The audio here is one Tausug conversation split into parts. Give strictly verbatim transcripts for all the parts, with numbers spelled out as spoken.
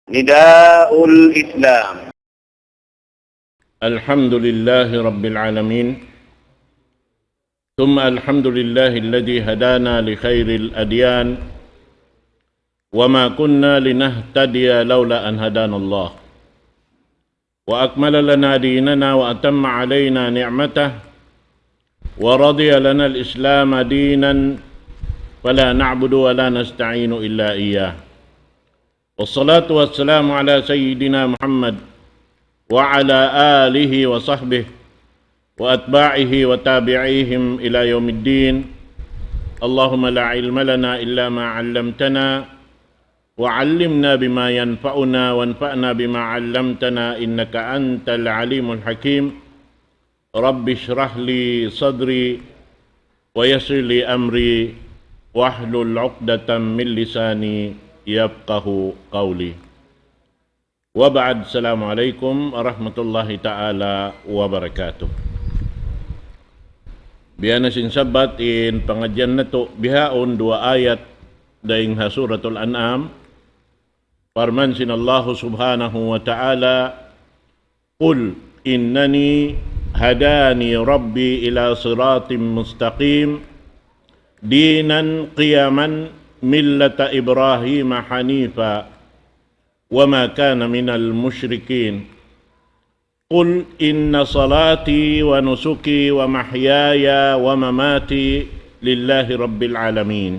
نداء الإسلام. الحمد لله رب العالمين، ثم الحمد لله الذي هدانا لخير الأديان، وما كنا لنهتدي لولا أن هدانا الله، وأكمل لنا ديننا وأتم علينا نعمته، ورضي لنا الإسلام دينا، فلا نعبد ولا نستعين إلا إياه. والصلاة والسلام على سيدنا محمد وعلى آله وصحبه وأتباعه وتابعيهم إلى يوم الدين. اللهم لا علم لنا إلا ما علمتنا، وعلمنا بما ينفعنا، وانفعنا بما علمتنا، إنك أنت العليم الحكيم. رب اشرح لي صدري ويسر لي أمري واحلل عقدة من لساني يفقه قولي. وبعد، السلام عليكم ورحمة الله تعالى وبركاته. Biya' na sin sabbat in pangadjian natu' bihaun duwa ayat dayn ha Suratul An'am. Parman sin Allahu Subhanahu wa Ta'ala, قل إنني هداني ربي إلى صراط مستقيم دينا قيما ملة إبراهيم حنيفا وما كان من المشركين. قل إن صلاتي ونسكي ومحياي ومماتي لله رب العالمين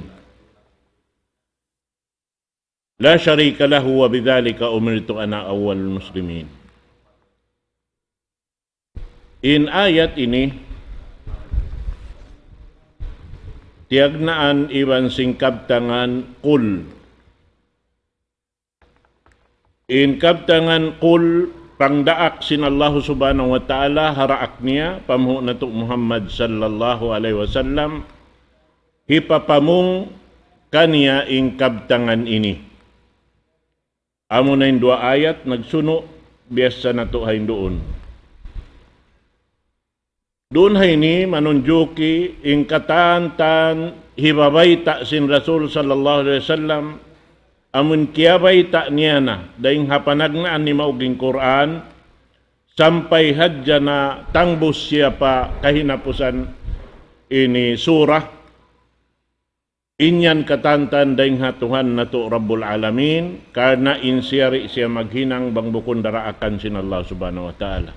لا شريك له وبذلك أمرت وأنا أول المسلمين. In ayat ini, tiyagnaan iban sin kabtangan قل. In kabtangan قل, pangdaak sin Allahu Subhanahu wa Ta'ala ha daak niya, pa Muhammad sallallahu alayhi wasallam, hipapamung kaniya in kabtangan ini. Amuna in duwa ayat nagsunu', biyasa natu' ha yan duun. Duun ha ini manunjuki in katan-katan hibabayta' sin Rasul sallallahu alayhi wasallam, amun kiyabayta' niya na dayn ha panagnaan nimaug in Qur'an, sampay hadja na tangbus siya pa kahinapusan ini surah, in yan katan-katan dayn ha Tuhan natu' Rabbul Alamin, karna' in siya di' siya maghinang bang bukun daraakan sin Allah Subhanahu wa Ta'ala.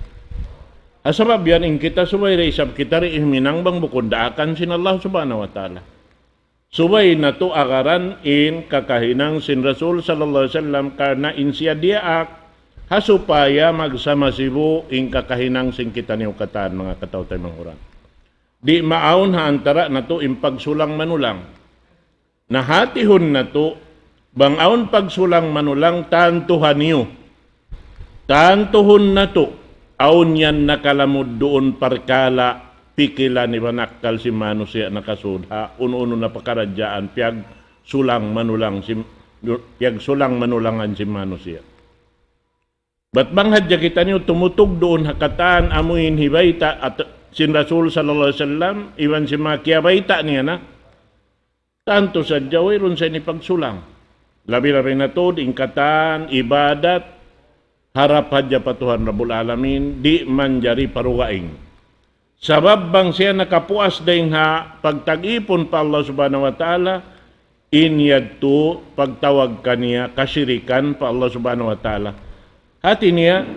Ha sabab yan in kita subay da isab kita di' huminang bang bukun daakan sin Allah Subhanahu wa Ta'ala. Subay natu' agaran in kakahinang sin Rasul sallallahu alayhi wasallam karna' in siya diyaak, ha supaya magsama sibu' in kakahinang sin kitaniyu katan manga kataw-taymanghuran. Di' maawn ha antara' natu' in pagsulang-manulang. Na hātihun natu', bang awn pagsulang-manulang tantu ha niyu. Tantuhun natu', awn yan nakalamud duun parkala' pikilan iban akkal sin manusiya' nakasud ha unu-unu na pakaradjaan piyagsulang-manulang sin, piyagsulang-manulangan sin manusiya'. Bat bang hadja kitaniyu tumutug duun ha katan amuin hibayta' sin Rasul sallallahu alayhi wasallam, iban sin manga kiyabayta' niya na, tantu sadja wayruun sa ini pagsulang. Labi-labi na tuud in katan ibadat harap hadja pa Tuhan Rabbul Alamin, di' manjari parugaing. Sabab bang siya nakapuas dayn ha pagtag-ipun pa Allah Subhanahu wa Ta'ala, in yadtu pagtawag kaniya kasirikan pa Allah Subhanahu wa Ta'ala. Hāti niya,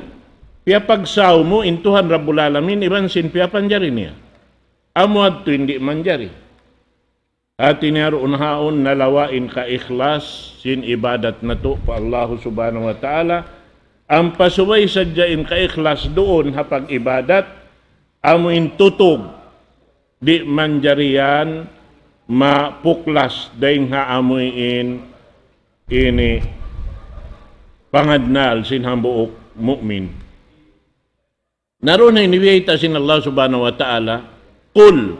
piyapagsaw mu in Tuhan Rabbul Alamin iban sin piyapanjari niya. Amu yadtu in di' manjari. Hāti niya duun haun nalawa' in kaikhlas sin ibadat natu' pa Allahu Subhanahu wa Ta'ala. Ampa subay sadja in kaikhlas duun ha pag-ibadat, amu in tutug, di' manjari yan mapuklas dayn ha amu in ini pangannal sin hambuuk mu'min. Na duun ha ini biyayta' sin Allah Subhanahu wa Ta'ala, قل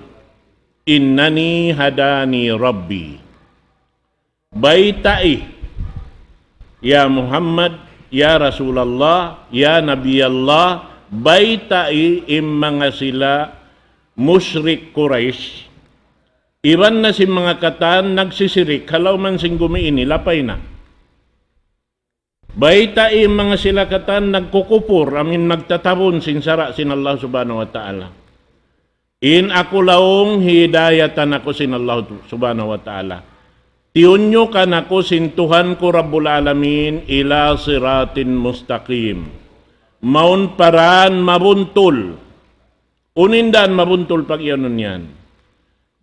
إنني هداني ربي. Baytai, ya Muhammad, ya Rasulullah, ya Nabi Allah, baytai in manga sila mushrik Quraysh, iban na sin manga katan nagsisirik, ha lawm sin gumi ini, lapay na. Baytai in manga sila katan nagkukupur, amuin nagtatabun sin sara' sin Allah Subhanahu wa Ta'ala. In aku laung hidayatan aku sin Allah Subhanahu wa Ta'ala. Tiyunyukan aku sin Tuhan ku Rabbul Alamin ila siratin mustaqim. Mawn pa dan mabuntul. Unu in dan mabuntul pag-iyanun yan?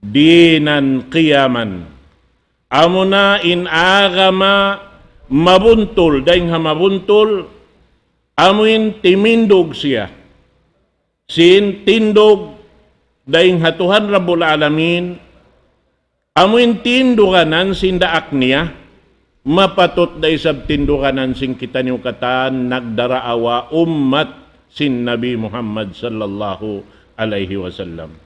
Dinan qiyaman. Amuna in agama mabuntul, dayn ha mabuntul, amuin timindug siya. Sin tindug dayn ha Tuhan Rabbul Alamin, amuin tinduganan sin daak niya, mapatut da isab tinduganan sin kitaniyu katan nagdaraawa ummat sin Nabi Muhammad sallallahu alayhi wasallam.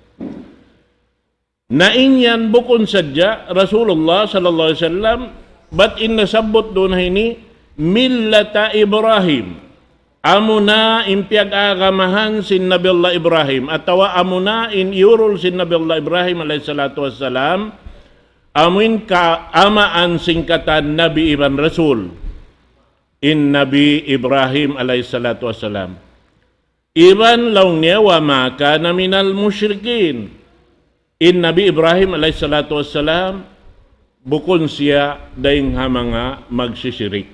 Na in yan bukun sadja Rasulullah sallallahu alayhi wasallam, bat in nasabbut duun ha ini, millata Ibrahim. Amuna in piyag-agamahan sin Nabi Allah Ibrahim, atawa amuna in iyurul sin Nabi Allah Ibrahim alayhi salatu wassalam, amuin kaamaan sin katan Nabi iban Rasul. In Nabi Ibrahim alayhi salatu wassalam. Iban laung niya, وما كان من المشركين. In Nabi Ibrahim alayhi salatu wassalam, bukun siya dayn ha manga magsisirik.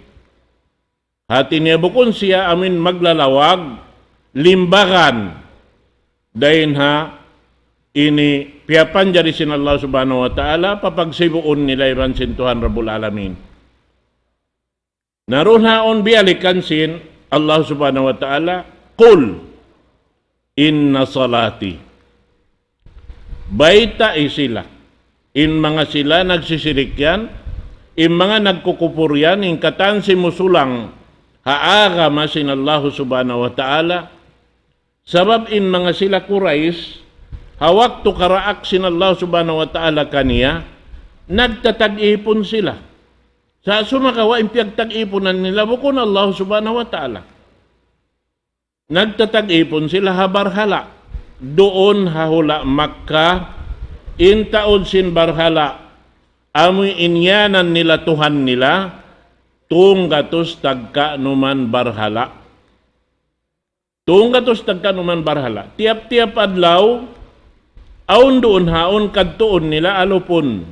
Hati niya bukun siya amuin maglalawag, limbagan, dayn ha ini piyapanjari sin Allah Subhanahu wa Ta'ala, papagsibuun nila iban sin Tuhan Rabbul Alamin. Na duun ha yaun biyalikan sin Allah Subhanahu wa Ta'ala, قل إن صلاتي. Baytai sila. In manga sila nagsisirik yan, in manga nagkukupur yan, in katan simusulang ha agama sin Allah Subhanahu wa Ta'ala, sabab in manga sila Quraysh, ha waktu karaak sin Allah Subhanahu wa Ta'ala kaniya, nagtatag-ipun sila. Sa' sumagawa' in piyagtag-ipunan nila bukun Allah Subhanahu wa Ta'ala. Nagtatag-ipun sila ha barhala'. Duun ha hula' Makkah, in taud sin barhala', amuin iyanan nila Tuhan nila, tungga' tus tagkanuman barhala'. Tungga' tus tagkanuman barhala'. Tiyap-tiyap adlaw, awn duun ha yaun kadtuun nila alupun.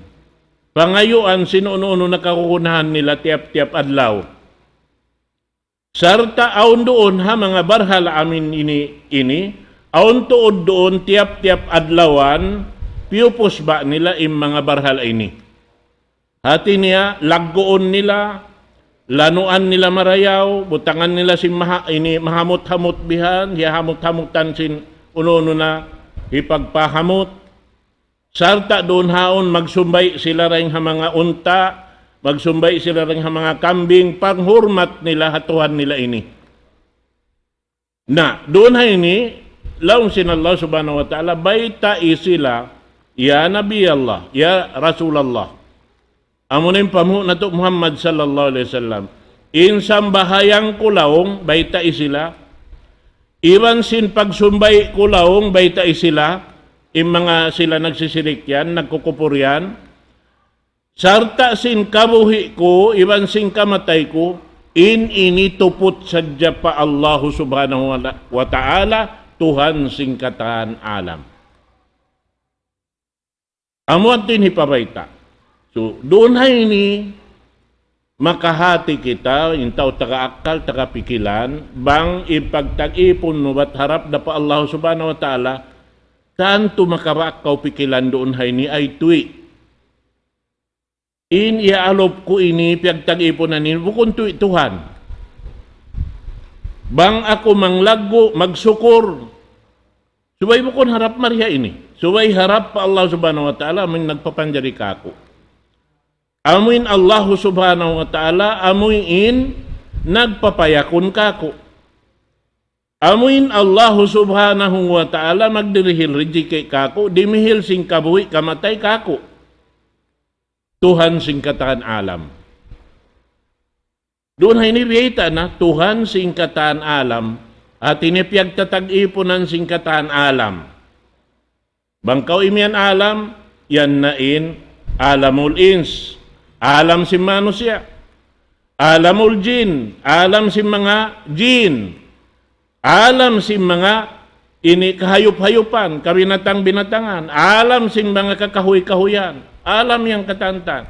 Pangayuan sin unu-unu na kagunahan nila tiyap-tiyap adlaw. Sarta' awn duun ha manga barhala' amuin ini, ini, awn tuud duun tiyap-tiyap adlawan, piyupusba' nila in manga barhala' ini. Hati niya, lagguun nila, lanuan nila marayaw, butangan nila sin maha-, ini mahamut-hamut bihan, hiyahamut-hamutan sin unu-unu na hipagpahamut. Sarta' duun ha yaun magsumbay' sila dayn ha manga unta', magsumbay' sila dayn ha manga kambing, panghurmat nila ha Tuhan nila ini. Na, duun ha ini, laung sin Allah Subhanahu wa Ta'ala, baytai sila, ya Nabi Allah, ya Rasulullah. Amuna in panghu' natu' Muhammad sallallahu alayhi wasallam. In sambahayang ku laung, baytai sila. Iban sin pagsumbay' ku laung, baytai sila. In manga sila nagsisirik yan, nagkukupur yan. Sarta' sin kabuhi' ku, iban sin kamatay ku, in ini tuput sadja pa Allahu Subhanahu wa ta-, wa Ta'ala, Tuhan sin katan alam. Amu yadtu in hipabayta'. So, duun ha ini, makahati kita, in tau taga akkal, taga pikilan, bang in pagtag-ipun mu bat harap da pa Allah Subhanahu wa Ta'ala, tantu makabaak kaw pikilan duun ha ini ay tuwi'. In iyaalup ku ini, piyagtag-ipunan ini, bukun tuwi' Tuhan. Bang aku manglaggu', magsukur, subay bukun harap mari ha ini. Subay harap pa Allah Subhanahu wa Ta'ala, amuin nagpapanjari kāku'. Amuin Allah Subhanahu wa Ta'ala, amuin nagpapayakun kāku'. Amuin Allah Subhanahu wa Ta'ala, magdirihil rijiki' kāku', dimihil sin kabuhi' kamatay kāku'. Tuhan sin katan alam. Duun ha ini biyayta' na, Tuhan sin katan alam. Hati niya piyagtatag-ipunan sin katan alam. Bang kaw imiyan alam, yan na in alamul ins. Alam sin manusiya'. Alamul jin, alam sin manga jin. Alam sin manga ini kahayup-hayupan, kabinatang-binatangan. Alam sin manga kakahuy-kahuyan. Alam yan katan-katan.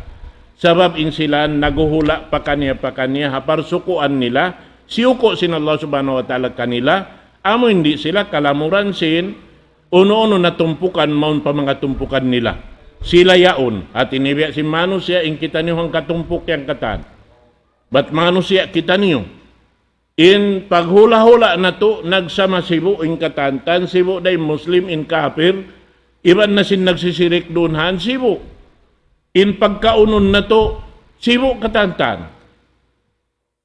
Sabab in sila naguhula' pakaniya-pakaniya ha parsukuan nila, siyuku' sin Allah Subhanahu wa Ta'ala kanila, amu in di' sila kalamuran sin unu-unu na tumpukan mawn pa manga tumpukan nila. Sila yaun, hati niya biya' sin manusiya' in kitaniyu hangkatumpuk yan katan. Bat manusiya' kitaniyu. In paghula'-hula' natu' nagsama sibu' in katan-katan, sibu' da in Muslim, in kapir, iban na sin nagsisirik duun han sibu'. In pagkaunun natu', sibu' katan-katan.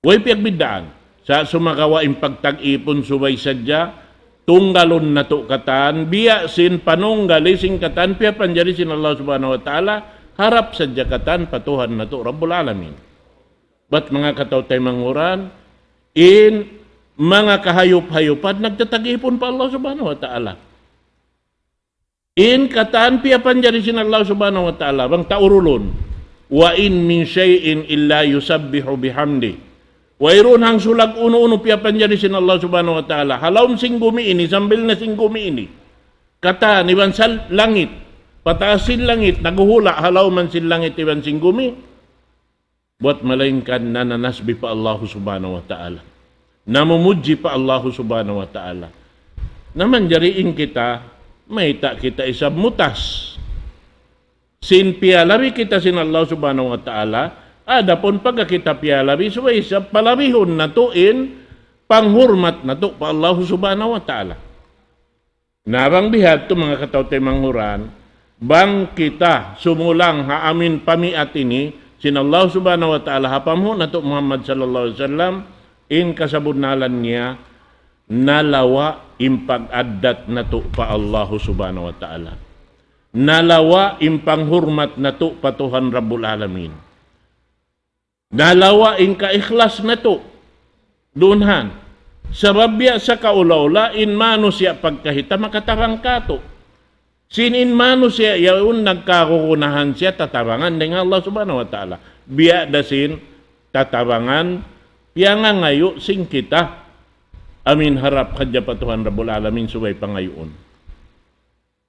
Way piyagbiddaan. Sa' sumagawa' in pagtag-ipun subay sadja, tunggalun natu' katan, biya' sin panunggali sin katan, piyapanjari sin Allah Subhanahu wa Ta'ala, harap sadja katan pa Tuhan natu' Rabbul Alamin. Bat manga kataw-taymanghuran, in manga kahayup-hayupan nagtatag-ipun pa Allah Subhanahu wa Ta'ala. In katan piyapanjari sin Allah Subhanahu wa Ta'ala, bang ta urulun. وإن من شيء إلا يسبح بحمده. Wayruun hangsulag unu-unu piyapanjari sin Allah Subhanahu wa Ta'ala. Ha lawm sin gumi ini, sambil na sin gumi ini. Katan, iban sa langit. Pataas sin langit, naguhula', ha lawm sin langit, iban sin gumi. Buwat malaingkan nananasbih pa Allahu Subhanahu wa Ta'ala. Namumudji pa Allahu Subhanahu wa Ta'ala. Na manjari in kita, mayta' kita isab mutas. Sin piyalabi kita sin Allah Subhanahu wa Ta'ala, adapun pagka kita piyalabi, subay isab palabihun natu' in panghurmat natu' pa Allahu Subhanahu wa Ta'ala. Na bang bihadtu manga kataw-taymanghuran, bang kita sumulang ha amin pamiat ini, sin Allah Subhanahu wa Ta'ala ha panghu' natu' Muhammad sallallahu alayhi wasallam, in kasabunnalan niya, nalawa' in pag-addat natu' pa Allah Subhanahu wa Ta'ala. Nalawa' in panghurmat natu' pa Tuhan Rabbul Alamin. Nalawa' in kaikhlas natu'. Duun han. Sabab biya' sa kaula-ula in manusiya' pagkahita makatabang katu'. Sin in manusiya' yaun nagkagunahan siya tatabangan dayn ha Allah Subhanahu wa Ta'ala. Biya' da sin tatabangan piyangangayu' sin kita. Amin harap hadja pa Tuhan Rabbul Alamin subay pangayuun.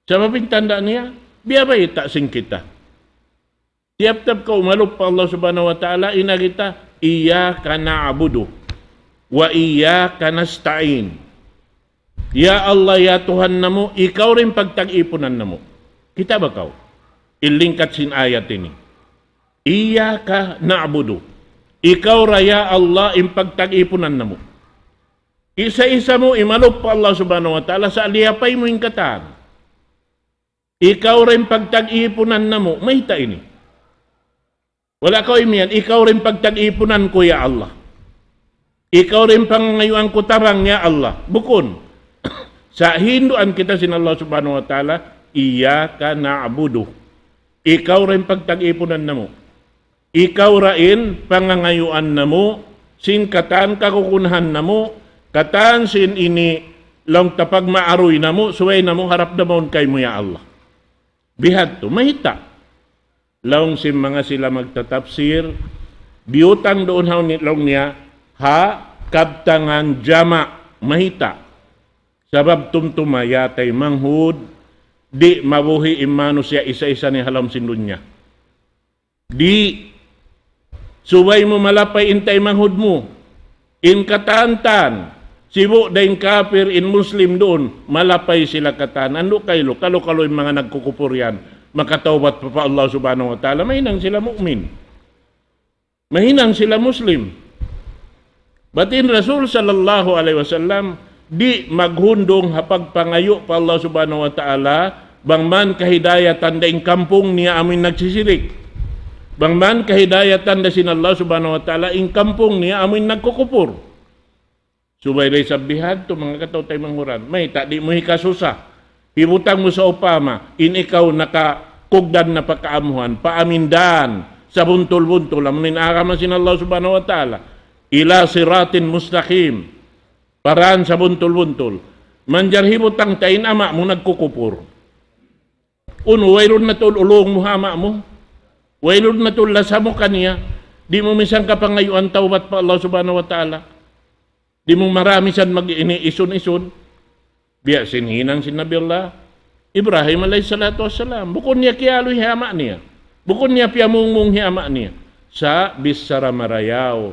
Sabab in tanda' niya, biyabayta' sin kita. Tiyap-tiyap kaw umalup pa Allah Subhanahu wa Ta'ala, in agi ta, إياك نعبد وإياك نستعين. Ya Allah, ya Tuhan namu', ikaw ra in pagtag-ipunan namu'. Kita' ba kaw? In lingkat sin ayat ini. إياك نعبد. Ikaw ra, ya Allah, in pagtag-ipunan namu'. Isa-isa mu imalup pa Allah Subhanahu wa Ta'ala, sa' liyapay mu in katan. Ikaw ra in pagtag-ipunan namu', mayta' ini? Wala' kaw imiyan, ikaw ra in pagtag-ipunan ku, ya Allah. Ikaw ra in pangangayuan ku tabang, ya Allah. Bukun. Sa' hinduan kita sin Allah Subhanahu wa Ta'ala, إياك نعبد. Ikaw ra in pagtag-ipunan namu'. Ikaw ra in pangangayuan namu', sin katan kagunahan namu', katan sin ini laung ta pagmaaruy namu', subay namu' harap da mawn kaymu, ya Allah. Bihadtu, mayta'. Laung sin manga sila magtatapsir, biyutang duun hawn ni laung niya, ha kabtangan jama', mayta'. Sabab tumtuma ya taymanghud, di' mabuhi' in manusiya' isa-isa niya ha lawm sin dunya. Di'. Subay mu malapay in taymanghud mu. In katan-katan. Sibu' da in kapir, in Muslim duun. Malapay sila katan. Andu' kailu, kalu-kalu in manga nagkukupur yan. Makatawbat pa, pa Allah Subhanahu wa Ta'ala. Mahinang sila mu'min. Mahinang sila Muslim. Bat in Rasul sallallahu alayhi wasallam, di' maghundung ha pagpangayu' pa Allah Subhanahu wa Ta'ala, bang man kahidayatan da in kampung niya amu in nagsisirik. Bang man kahidayatan da sin Allah Subhanahu wa Ta'ala in kampung niya amu in nagkukupur. Subay da isab bihadtu, manga kataw-taymanghuran. Mayta' di' mu hikasusa. Hibutang mu sawpama, in ikaw nakakugdan na pa kaamuhan, pa amin dan, sabuntul-buntul, amu in agama sin Allah Subhanahu wa Ta'ala. إلى صراط مستقيم. Pa dan sabuntul-buntul. Manjari hibutang ta in ama' mu nagkukupur. Unu, wayruun na tuud ulung mu ha ama' mu. Wayruun na tuud lasa mu kaniya. Di' mu misan kapangayuan tawbat pa Allah Subhanahu wa Ta'ala. Di' mu marā misan mag-, ini isun-isun. Biya' sin hinang sin Nabi Allah Ibrahim alayhi salatu wassalam. Bukun niya kiyaluy hi ama' niya. Bukun niya piyamungmung hi ama' niya. Sa' bichara marayaw.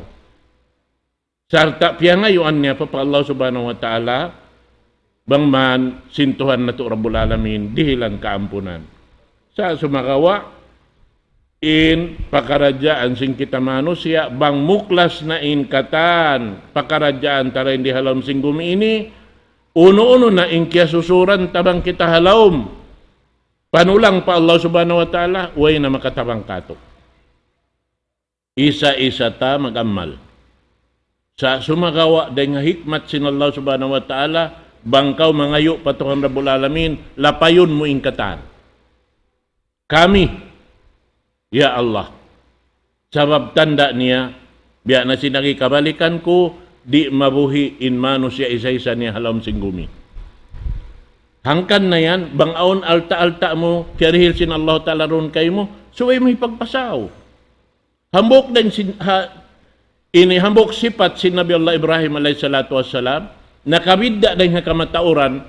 Sarta' piyangayuan niya pa, pa Allah Subhanahu wa Ta'ala, bang man sin Tuhan natu' Rabbul Alamin, dihilan kaampunan. Sa' sumagawa', in pakaradjaan sin kita manusiya', bang muklas na in katan pakaradjaan ta dayn di ha lawm sin gumi ini, unu-unu na in kiyasusuran ta bang kita ha lawm panulang pa Allah Subhanahu wa Ta'ala, way na makatabang kātu'. Isa-isa ta mag-amal. Sa' sumagawa' dayn ha hikmat sin Allah Subhanahu wa Ta'ala, bang kaw mangayu' pa Tuhan Rabbul Alamin, lapayun mu in katan. Kami, ya Allah, sabab tanda' niya, biya' na sin agi kabalikan ku, di' mabuhi' in manusiya' isa-isa niya ha lawm sin gumi. Hangkan na yan, bang awn alta'-alta' mu, kiyarihil sin Allah Ta'ala duun kaymu, subay mu hipagpasaw. Hambuuk dayn sin, ha, ini hambuuk sipat sin Nabi Allah Ibrahim alayhi salatu wassalam, nakabidda' dayn ha kamatauran,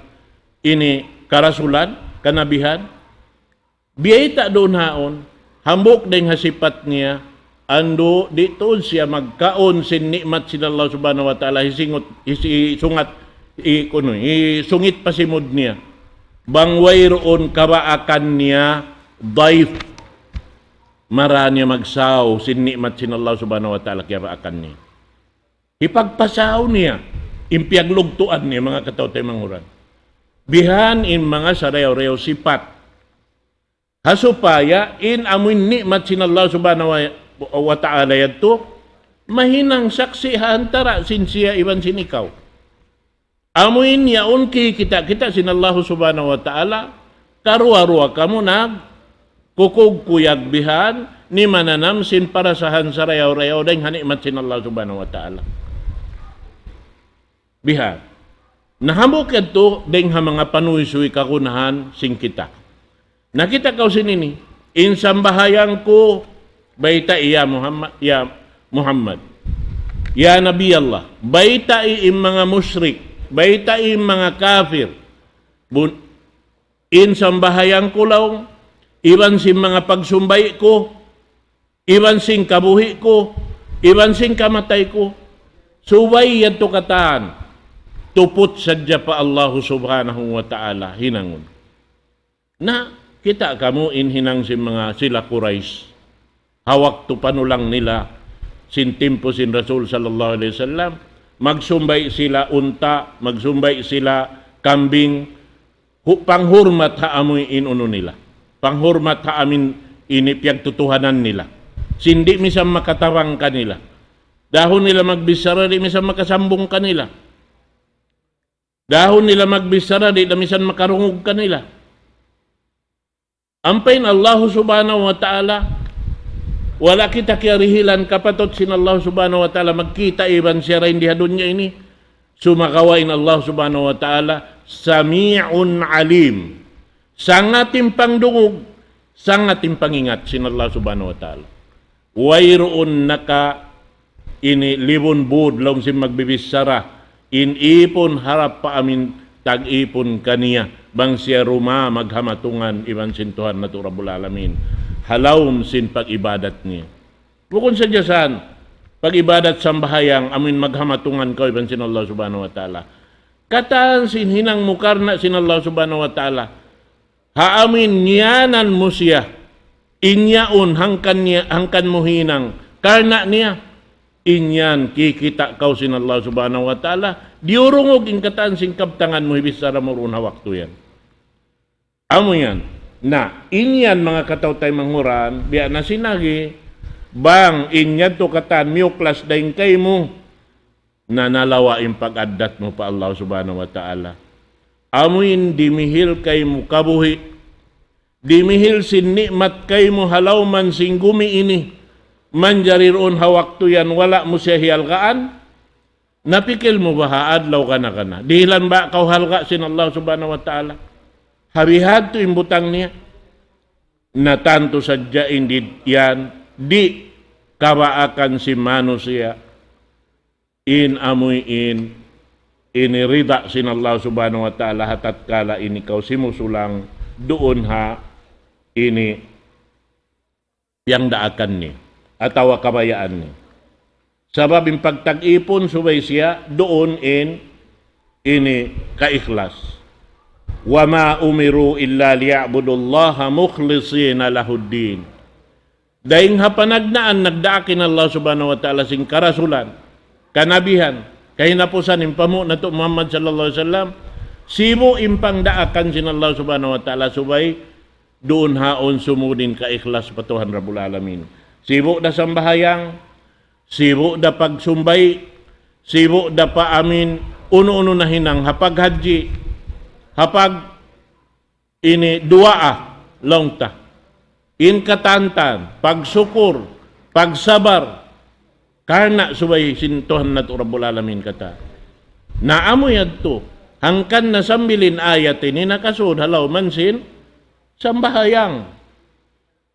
ini karasulan, kanabihan. Biyayta' duun haun, hambuuk dayn ha sipat niya, andu' di' tuud siya magkaun sin ni'mat sin Allah Subhanahu wa Ta'ala, hisingut, hisi-, sungat, hi-, kunu, hisungit pa simud niya. Bang wayruun kabaakan niya, daif. Marā niya magsaw sin ni'mat sin Allah Subhanahu wa Ta'ala kiyabaakan niya. Hipagpasaw niya in piyaglugtuan niya, manga kataw-taymanghuran. Bihan in manga sarayaw-rayaw sipat. Ha supaya in amuin ni'mat sin Allah Subhanahu wa, wa Ta'ala yadtu, mahinang saksi' ha antara' sin siya iban sin ikaw. Amuin yaun kikita'-kita' sin Allah Subhanahu wa Ta'ala, karuwa-ruwa kamu nagkukuyag-kuyag bihan, nimananam sin parasahan sarayaw-rayaw dayn ha ni'mat sin Allah Subhanahu wa Ta'ala. Bihan. Na hambuuk yadtu dayn ha manga panuysuy kagunahan sin kita. Nakita' kaw sin ini, in sambahayang ku, baytai ya Muhammad, ya Muhammad. Ya Nabi Allah, baytai in manga mushrik, baytai in manga kafir. Bun-, in sambahayang ku laung, iban sin manga pagsumbay ku, iban sin kabuhi' ku, iban sin kamatay ku, subay yadtu katan, tuput sadja pa Allahu Subhanahu wa Ta'ala hinangun. Na, kita' kamu in hinang sin manga sila Quraysh. Ha waktu panulang nila, sin timpu sin Rasul sallallahu alayhi wasallam, magsumbay sila unta', magsumbay sila kambing, hu-, panghurmat ha amuin unu nila. Panghurmat ha amuin ini piyagtutuhanan nila. Sin di' misan makatabang kanila. Dahun nila magbichara, di' misan makasambung kanila. Dahun nila magbichara, di' na misan makarungug kanila. Ampa in Allahu Subhanahu wa Ta'ala, wala' kita kiyarihilan kapatut sin Allah Subhanahu wa Ta'ala magkita' iban siya dayn di ha dunya ini. Sumagawa' in Allah Subhanahu wa Ta'ala, Sami'un Alim. Sangat in pangdungug, sangat in pangingat sin Allah Subhanahu wa Ta'ala. Wayruun naka ini libun būd laung sin magbibichara, in ipun harap pa amuin tag-ipun kaniya, bang siya ruma maghamatungan iban sin Tuhan natu' Rabbul Alamin. Ha lawm sin pag-ibadat niya. Bukun sadja san, pag-ibadat sambahayang amuin maghamatungan kaw iban sin Allah Subhanahu wa Ta'ala. Katan sin hinang mu karna' sin Allah Subhanahu wa Ta'ala. Ha amuin ngiyanan mu siya, in yaun hangkan niya, hangkan mu hinang, karna' niya, in yan kikita' kaw sin Allah Subhanahu wa Ta'ala, diyurungug in katan sin kabtangan mu hibichara mu duun ha waktu yan. Amu yan. Na, in yan manga kataw-taymanghuran, biya' na sin agi, bang in yadtu katan miyuklas dayn kaymu, na nalawa' in pag-addat mu pa Allah Subhanahu wa Ta'ala. Amuin dimihil kaymu kabuhi', dimihil sin ni'mat kaymu ha lawman sin gumi ini, manjari duun ha waktu yan wala' mu siya hiyalgaan, napikil mu baha' adlaw kana-kana. Dihilan ba kaw halga' sin Allah Subhanahu wa Ta'ala? Ha bihadtu in butang niya. Na tantu sadja in di' yan, di' kabaakan sin manusiya', in amuin ini rida sin Allah Subhanahu wa Ta'ala, ha tatkala ini kaw simusulang duun ha ini piyangdaakan niya atawa kabayaan niya. Sabab in pagtag-ipun subay siya duun in ini kaikhlas. وما أمروا إلا ليعبدوا الله مخلصين له الدين. Dayng ha panagnaan nagdaak in Allah Subhanahu wa Ta'ala sin karasulan, kanabihan, kahinapusan in panghu' natu' Muhammad sallallahu alayhi wasallam, sibu' in pangdaakan sin Allah Subhanahu wa Ta'ala subay duun haun sumud in kaikhlas pa Tuhan Rabbul Alamin. Sibu' da sambahayang, sibu' da pagsumbay', sibu' da pa amin unu-unu nahinang ha paghajji, ha pag ini duwaa, laung ta. In katantan, pagsukur, pagsabar, karna' subay sin Tuhan natu' Rabbul Alamin katan. Na amu yadtu, hangkan na sambil in ayat ini nakasud ha lawm sin sambahayang.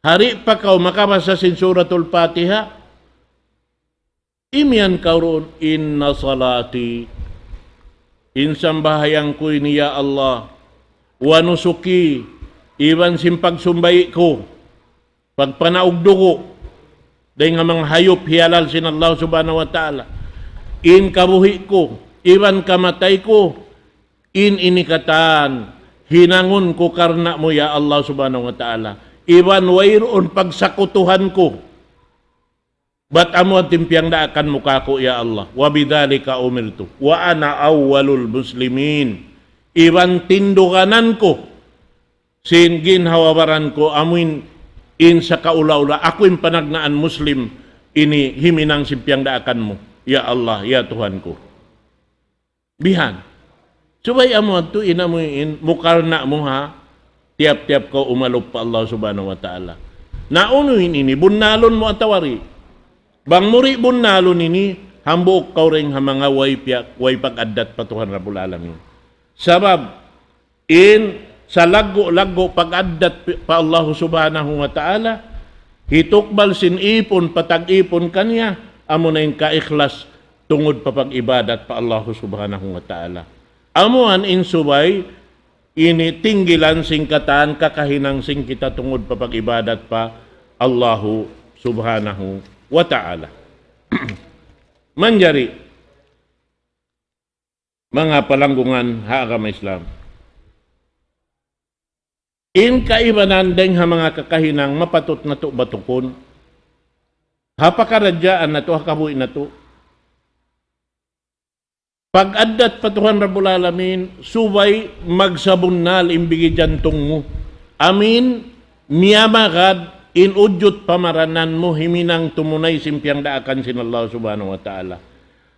Di' pa kaw makabasa sin Suratul Fatiha, imiyan kaw duun, إن صلاتي, in sambahayang ku ini ya Allah, ونسكي, iban sin pagsumbay' ku, pagpanaug dugu', dayng ha manga hayup hiyalal sin Allah Subhanahu wa Ta'ala, in kabuhi' ku, iban kamatay ku, in ini katan, hinangun ku karna' mu ya Allah Subhanahu wa Ta'ala, iban wayruun pagsakutuhan ku. Bat amu in piyangdaakan mu kāku' ya Allah. وبذلك أمرت وأنا أول المسلمين. Iban tinduganan ku sin ginhawa-baran ku amuin in sakaula-ula aku in panagnaan Muslim ini himinang sin piyangdaakan mu. Ya Allah, ya Tuhan ku. Bihan. Subay amu yadtu in amuin mukarna' mu ha tiyap-tiyap kaw umalup pa Allah Subhanahu wa Ta'ala. Na unu in ini, bunnalun mu atawa di'? Bang mu di' bunnalun ini, hambuuk kaw dayng ha manga way piya-, way pag-addat pa Tuhan Rabbul Alamin. Sabab, in salaggu'-laggu' pag-addat pi-, pa Allah Subhanahu wa Ta'ala, hitukbal sin ipun, patag-ipun kaniya, amuna in kaikhlas tungud pa pag-ibadat pa Allah Subhanahu wa Ta'ala. Amuan in subay ini tinggilan sin katan kakahinang sin kita tungud pa pag-ibadat pa Allah Subhanahu wa Ta'ala. Manjari, manga palanggungan ha agama Islam. In kaibanan dayng ha manga kakahinang mapatut natu' batukun. Ha pakaradjaan natu', ha kabuhi' natu'. Pag-addat pa Tuhan Rabbul Alamin, subay magsabunnal in bigi jantung mu. Amin, miyamagad in ujud pamaranan mu himinang tumunay sin piyangdaakan sin Allah Subhanahu wa Ta'ala.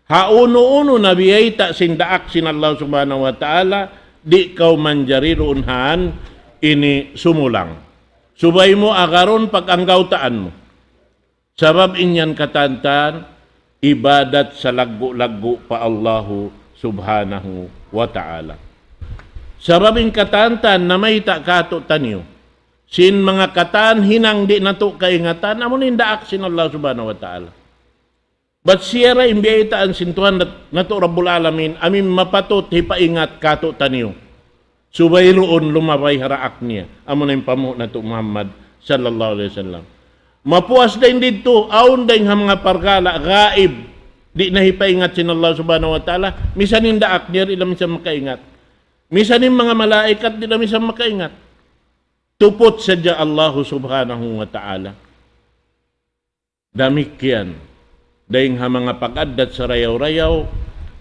Ha unu-unu na biyayta' sin daak sin Allah Subhanahu wa Ta'ala, di' kaw manjari duun han ini sumulang. Subay mu agarun pag-anggawtaan mu. Sabab in yan katantan, ibadat salaggu'-laggu' pa Allahu Subhanahu wa Ta'ala. Sabab in katantan namayta' kātu'niyu sin manga katan hinang di' natu' kaingatan, amu in daak sin Allah Subhanahu wa Ta'ala. Bat siya ra in biyaytaan sin Tuhan nat-, natu' Rabbul Alamin, amu in mapatut hipaingat kātu'niyu. Subay duun lumabay ha daak niya. Amu na in panghu' natu' Muhammad sallallahu alayhi wasallam. Mapuas dayn didtu, awn dayn ha manga parkala' gaib. Di' na hipaingat sin Allah Subhanahu wa Ta'ala. Misan in daak niya, di' na misan makaingat. Misan in manga malaikat, di' na misan makaingat. Tuput sadja Allah Subhanahu wa Ta'ala. Damikkiyan, dayng ha manga pag-addat sarayaw-rayaw,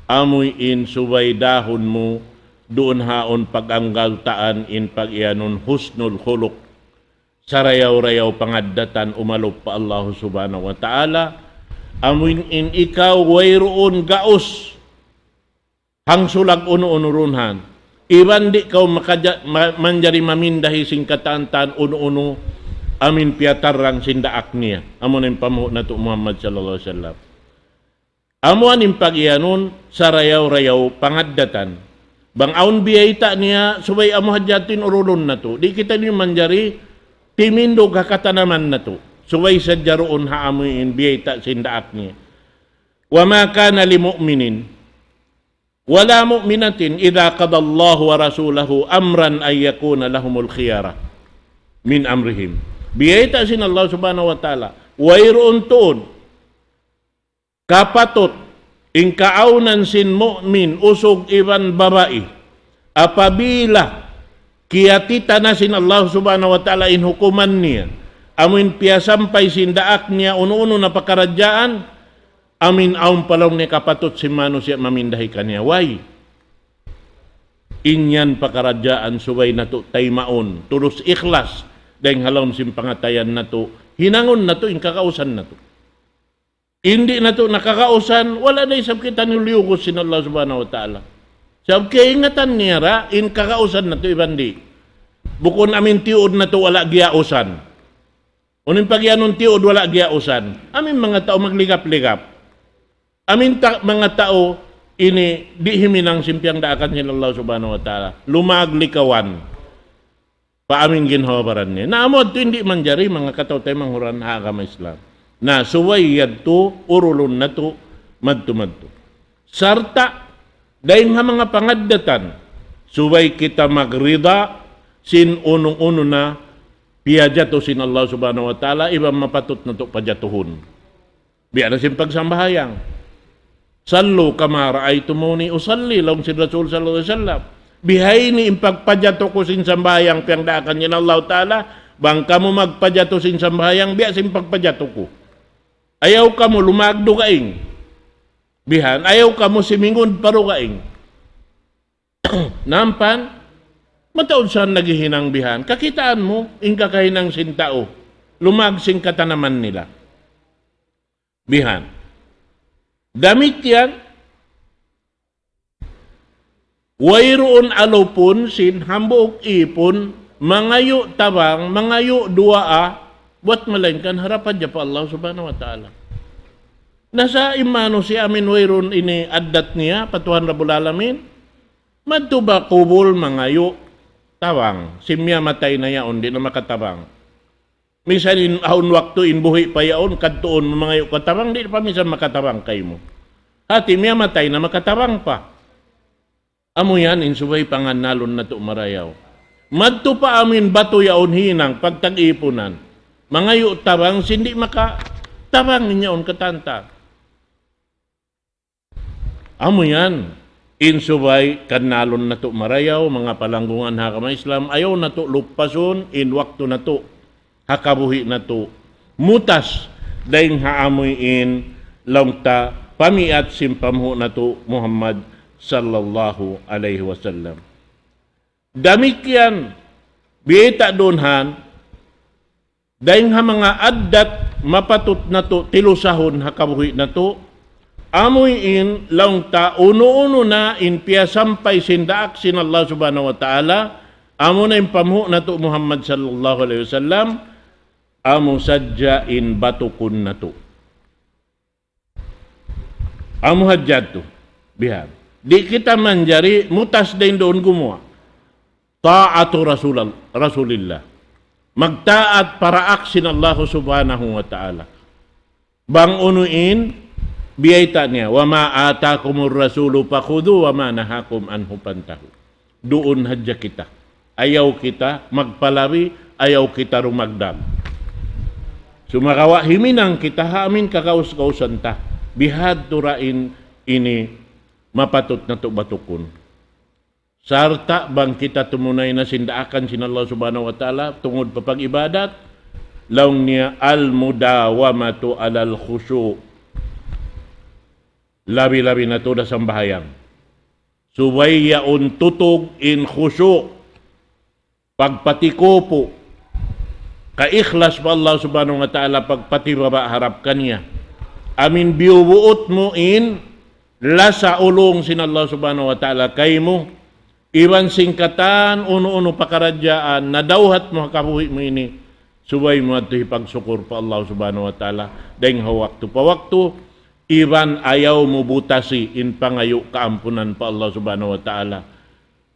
amu in subay dahun mu, duun haun pag-anggawtaan in pag-iyanun husnul khuluq. Sarayaw-rayaw pangaddatan umalup pa Allahu Subhanahu wa Ta'ala, amu in, in ikaw wayruun gaus hangsulag unu-unu duun han. Iban di' kaw makaja-, ma-, manjari mamindahi sin katantan unu-unu amu in piyatarrang sin daak niya. Amu na in panghu' natu' Muhammad sallallahu alayhi wasallam. Amu na in pag-iyanun sarayaw-rayaw pangaddatan. Bang awn biyayta' niya, subay amu hadja in urulun natu'. Di' kitaniyu manjari timindug ha katanaman natu'. Subay sadja duun ha amuin biyayta' sin daak niya. وما كان لمؤمن ولا مؤمنة إذا قضى الله ورسوله أمرا أن يكون لهم الخيرة من أمرهم. Biyayta' sin Allah Subhanahu wa Ta'ala, wayruun tuud kapatut in kaawnan sin mu'min, usug iban babai, apabila kiyatita na sin Allah Subhanahu wa Ta'ala in hukuman niya, amuin piyasampay sin daak niya unu-unu na pakaradjaan, amuin awn pa laung niya kapatut sin manusiya' mamindahi kaniya. Way. In yan pakaradjaan subay natu' taymaun, tulus ikhlas, dayng ha lawm sin pangatayan natu', hinangun natu' in kakausan natu'. Di' natu' na kakausan, wala' da isab kita niyuliyugus sin Allah Subhanahu wa Ta'ala. Sabab kaingatan niya ra, in kakausan natu' iban di'. Bukun amuin tiyuud natu' wala' giyausan. Unu in pagiyanun tiyuud wala' giyausan? Amuin manga tau magligap-ligap. Amuin ta-, manga tau ini di' himinang sin piyangdaakan sin Allah Subhanahu wa Ta'ala. Lumag likawan pa amuin ginhawa-baran niya. Na amu yadtu di' manjari manga kataw-taymanghuran ha agama Islam. Na subay yadtu urulun natu' madtu-madtu. Sarta' dayng ha manga pangaddatan, subay kita magrida sin unu-unu na piyajatu sin Allah Subhanahu wa Ta'ala, iban mapatut natu' pajatuhun. Biya' na sin pagsambahayang. صلوا كما رأيتموني أصلي, laung sin Rasul sallallahu alayhi wasallam. Bihaini in pagpajatu ku sin sambahayang piyangdaakan sin Allah Ta'ala, bang kamu magpajatu sin sambahayang, biya' sin pagpajatu ku. Ayaw kamu lumag dugaing. Bihan, ayaw kamu simingud pa dugaing. Nampan, mataud sa naghihinang bihan. Kakitaan mu, in kakahinang sin tau. Lumag sin katanaman nila. Bihan. Damikkiyan, wayruun alupun sin hambuuk ipun, mangayu' tabang, mangayu' duwaa, buwat malaingkan harap hadja pa Allah Subhanahu wa Ta'ala. Na sa' in manusiya' amuin wayruun ini addat niya, pa Tuhan Rabbul Alamin, madtu pa kubul mangayu' tabang, sin miyatay na yaun, di' na makatabang. Misan in awn waktu in buhi' pa yaun, kadtuun mu mangayu' katabang, di' pa misan makatabang kaymu. Hati miyatay na makatabang pa. Amu yan in subay pangannalun natu' marayaw. Madtu pa amuin batu yaun hinang pagtag-ipunan. Mangayu' tabang, sin di' makatabang in yaun katanta. Amu yan, in subay kannalun natu' marayaw, manga palanggungan ha agama Islam, ayaw natu' lupasun in waktu natu', ha kabuhi' natu'. Mutas, dayng ha amuin, laung ta, pamiyat sin panghu' natu' Muhammad sallallahu alayhi wasallam. Damikkiyan, biyayta' duun han, dayng ha manga addat mapatut natu' tilusahun ha kabuhi' natu', amuin laung ta unu-unu na in piyasampay sin daak sin Allah Subhanahu wa Ta'ala, amuna in panghu' natu' Muhammad sallallahu alayhi wasallam, amu sadja in batukun natu'. Amu hadja tu. Bihan. Di' kita manjari mutas dayn duun gumuwa'. Ta'atu Rasulal-, Rasulillah. Magtaat pa daak sin Allah Subhanahu wa Ta'ala. Bang unu in, biyayta' niya, وما آتاكم الرسول فخذوه وما نهاكم عنه فانتهوا. Duun hadja kita. Ayaw kita magpalabi, ayaw kita rumagdag. Sumagawa' himinang kita ha amuin kagaus-gausan ta. Bihadtu ra in ini mapatut natu' batukun. Sarta' bang kita tumunay na sin daakan sin Allah Subhanahu wa Ta'ala, tungud pa pag-ibadat, laung niya المداومة على الخشوع. Labi-labi na tuud ha sambahayang. Subay yaun tutug in khushu', pagpatikupu', kaikhlas pa Allah Subhanahu wa Ta'ala, pagpatibaba' harap kaniya. Amuin biyubuut mu in lasa ulung sin Allah Subhanahu wa Ta'ala kaymu, iban sin katan unu-unu pakaradjaan, nadawhat mu ha kabuhi' mu ini, subay mu yadtu hipagsukur pa Allah Subhanahu wa Ta'ala, dayng ha waktu pa waktu, iban ayaw mu butasi in pangayu' kaampunan pa Allah Subhanahu wa Ta'ala.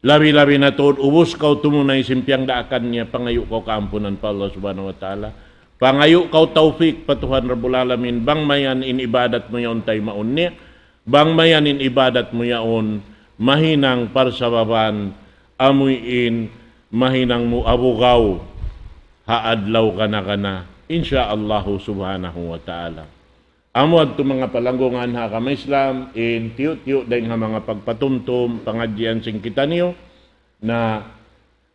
Labi-labi na tuud, ubus kaw tumunay sin piyangdaakan niya, pangayu' kaw kaampunan pa Allah Subhanahu wa Ta'ala. Pangayu' kaw tawfik pa Tuhan Rabbul Alamin, bang mayan in ibadat mu yaun taymaun niya, bang mayan in ibadat mu yaun mahinang parsababan, amuin mahinang mu abugaw ha adlaw kana-kana, insya Allahu subhanahu wa ta'ala. Amu yadtu manga palanggungan ha agama Islam, in tiyu'-tiyu' dayn ha manga pagpatumtum, pangadjian sin kitaniyu, na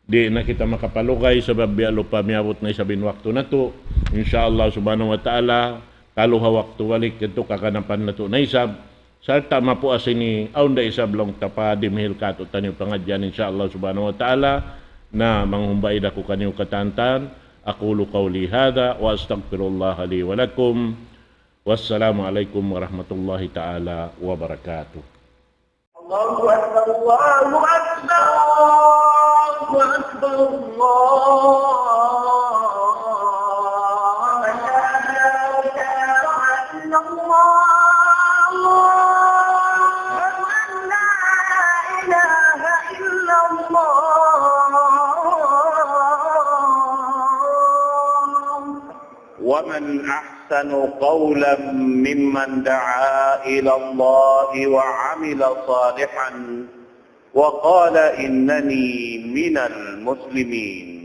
di' na kita makapalugay sabab biya' lupa miyabut na isab in waktu natu'. Insya Allah subhanahu wa ta'ala, kalu ha waktu balik yadtu kaganapan natu' na isab. Sarta' mapuas ini, awn da isab laung ta pa dimihil katu'taniyu pangadjian, insya Allah subhanahu wa ta'ala, na manghumbay da aku kaniyu katantan. أقول قولي هذا وأستغفر الله لي ولكم. والسلام عليكم ورحمة الله تعالى وبركاته. الله أكبر، الله أكبر، الله أكبر، الله أكبر. أشهد أن لا إله إلا الله. أشهد أن لا إله إلا الله. ومن أحسن قولا ممن دعا إلى الله وعمل صالحا وقال إنني من المسلمين.